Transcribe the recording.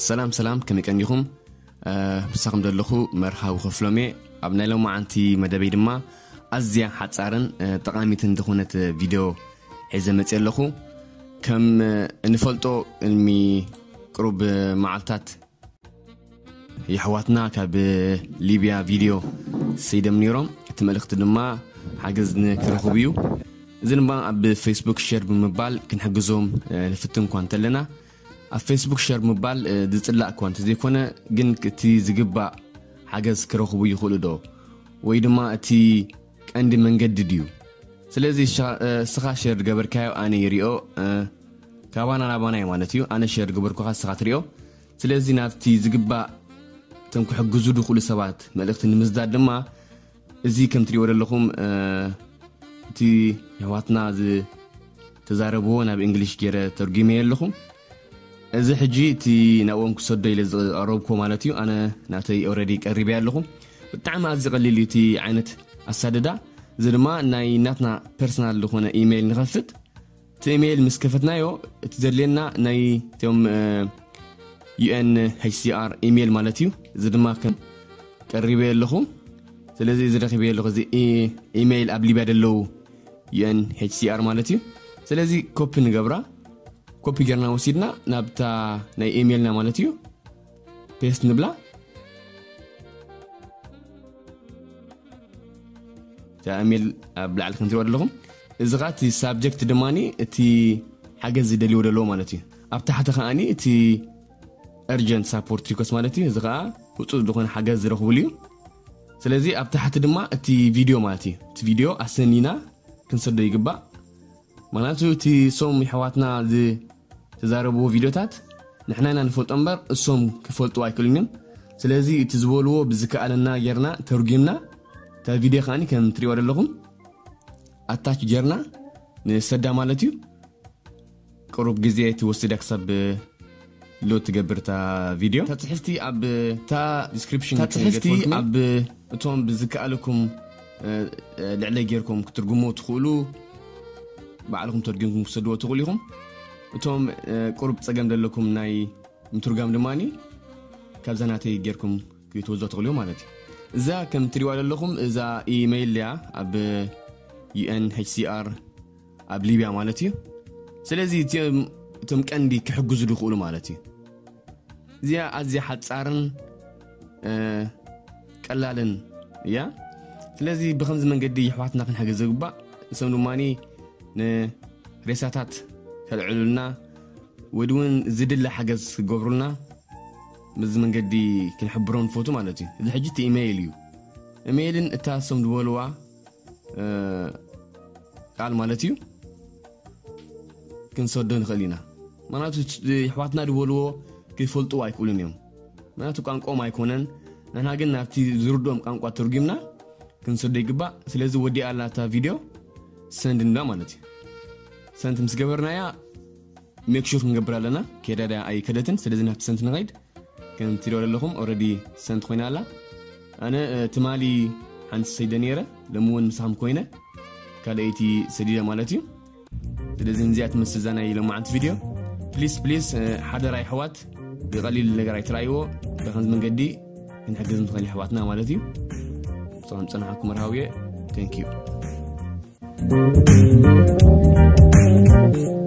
ሰላም ሰላም፣ ከመይ ቀኒኹም? ምሳኹም ዘለኹ መርሃዊ ክፍሎም እየ። ኣብ ናይ ሎማዓንቲ መደበይ ድማ ኣዝያ ሓጻርን ጠቓሚትን ዝኾነት ቪድዮ ሒዘ መጽእ ኣለኹ። ከም እንፈልጦ፣ ቅድሚ ቅሩብ መዓልታት የሕዋትና ካብ ሊብያ ቪድዮ ሰይደም ነይሮም። እቲ መልእኽቲ ድማ ሓገዝ ንክረኽቡ እዩ። እዚ ድማ ኣብ ፌስቡክ ሸር ብምባል ክንሕግዞም ንፍትን እኳ እንተለና፣ ኣብ ፌስቡክ ሸር ምባል ዝጽላእ እኳ እንተዘይኮነ፣ ግን እቲ ዝግባእ ሓገዝ ክረኽቡ ይኽእሉ ዶ? ወይ ድማ እቲ ቀንዲ መንገዲ ድዩ? ስለዚ እስኻ ሸር ዝገበርካዮ ኣነ ይሪኦ፣ ካባና ናባና እዩ ማለት እዩ። ኣነ ሸር ዝገበርኩኻ እስኻ ትሪኦ። ስለዚ ናብቲ ዝግባእ እቶም ክሕግዙ ድኽእሉ ሰባት መልእኽቲ ንምዝዳድ ድማ፣ እዚ ከም ትሪኦ ዘለኹም እቲ የሕዋትና ዝተዛረብዎ ናብ እንግሊሽ ገይረ ተርጉመዮ ኣለኹ። እዚ ሕጂ እቲ ናብኦም ክሰዶ ኢለ ዝቐረብኩ ማለት እዩ። ኣነ ናተይ ኦረዲ ቀሪበ ኣለኹ። ብጣዕሚ ኣዝዩ ቀሊል እዩ እቲ ዓይነት ኣሳደዳ። እዚ ድማ ናይ ናትና ፐርሰናል ዝኾነ ኢሜይል ንኸፍት። እቲ ኢሜይል ምስ ከፈትናዮ፣ እቲ ዘድልየና ናይ እቶም ዩኤንኤችሲኣር ኢሜይል ማለት እዩ። እዚ ድማ ከም ቀሪበ ኣለኹ። ስለዚ እዚ ረኺበ ኣለኹ፣ እዚ ኢሜይል ኣብ ሊብያ ደለዉ ዩኤንኤችሲኣር ማለት እዩ። ስለዚ ኮፒ ንገብራ። ኮፒ ጌርና ወሲድና ናብታ ናይ ኢሜይልና ማለት እዩ ፔስት ንብላ። እታ ኢሜይል ኣብ ላዕሊ ከም ትሪእዋ ዘለኹም፣ እዚ ኸዓ እቲ ሳብጀክት ድማኒ እቲ ሓገዝ ዝደልይዎ ዘለዎ ማለት እዩ። ኣብ ታሕቲ ከዓኒ እቲ እርጀንት ሳፖርት ሪኮስ ማለት እዩ። እዚ ኸዓ ህፁፅ ዝኾነ ሓገዝ ዝረኽብሉ እዩ። ስለዚ ኣብ ታሕቲ ድማ እቲ ቪድዮ ማለት እዩ። እቲ ቪድዮ ኣሰኒና ክንሰዶ ይግባእ። ምኽንያቱ እቲ ሶም የሕዋትና ዝተዛረብዎ ቪድዮታት ንሕና ኢና ንፈልጦ እምበር እሶም ክፈልጡ ኣይክእሉን እዮም። ስለዚ እቲ ዝበልዎ ብዝከኣለና ጌርና ተርጒምና፣ እታ ቪድዮ ከዓኒ ከም ትሪእዋ ዘለኹም ኣታች ጌርና ንሰዳ ማለት እዩ። ቅሩብ ግዜ ትወስድ እያ ክሳብ ሎድ ትገብር እታ ቪድዮ። እታ ጽሕፍቲ ኣብ እታ ዲስክሪፕሽን እታ ጽሕፍቲ ኣብ እቶም ብዝከኣለኩም ልዕለይ ጌርኩም ክትርጉሞ ትኽእሉ፣ ባዕልኹም ተርጉምኩም ክሰድዎ ትኽእሉ ኢኹም። እቶም ቅሩብ ጸገም ዘለኩም ናይ ምትርጓም ድማኒ ካብዛ ናተይ ጌርኩም ክትወስዶ ትኽእሉ ማለት እዩ። እዛ ከም ትሪእዋ ዘለኹም እዛ ኢሜይል እያ ኣብ ዩኤንኤችሲኣር ኣብ ሊብያ ማለት እዩ። ስለዚ እቶም ቀንዲ ክሕግዙ ዝኽእሉ ማለት እዩ። እዚኣ ኣዝያ ሓጻርን ቀላልን እያ። ስለዚ ብኸምዚ መንገዲ የሕዋትና ክንሕግዝ ዝግባእ። እሶም ድማኒ ንሬሳታት ከልዕሉልና ወይ እውን ዝድለ ሓገዝ ክገብሩልና በዚ መንገዲ ክንሕብሮም ንፈቱ ማለት እዩ። እዚ ሕጂ እቲ ኢሜይል እዩ። ኢሜይልን እታ እሶም ዝበልዋ ቃል ማለት እዩ ክንሰዶ ንኽእል ኢና። ምኽንያቱ የሕዋትና ዝበልዎ ክፈልጥዎ ኣይክእሉን እዮም። ምኽንያቱ ቋንቋኦም ኣይኮነን። ንሕና ግን ናብቲ ዝርድኦም ቋንቋ ተርጒምና ክንሰዶ ይግባእ። ስለዚ ወዲኣ ኣላ እታ ቪድዮ፣ ሰንድ ንብላ ማለት እዩ። ሰንድ ምስ ገበርናያ ሜክ ሹር ክንገብር ኣለና። ከይዳ ድያ ኣይከደትን። ስለዚ ናብቲ ሰንድ ንኸይድ። ከም ትሪኦ ዘለኹም ኦረዲ ሰንድ ኮይና ኣላ። ኣነ ትማሊ ሓንቲ ሰይደ ነይረ፣ ሎሚ እውን ምሳኹም ኮይነ ካልኣይቲ ሰዲደ ማለት እዩ። ስለዚ ንዚኣ ትመስል እዛ ናይ ሎማዓንቲ ቪድዮ። ፕሊስ ፕሊስ፣ ሓደራ ይሕዋት፣ ብቐሊል ነገር ኣይትረኣይዎ። ብኸምዚ መንገዲ ክንሕግዝ ንኽእል ይሕዋትና ማለት እዩ። ብሰላም ጸናሓኩም መርሃዊ እየ። Thank you።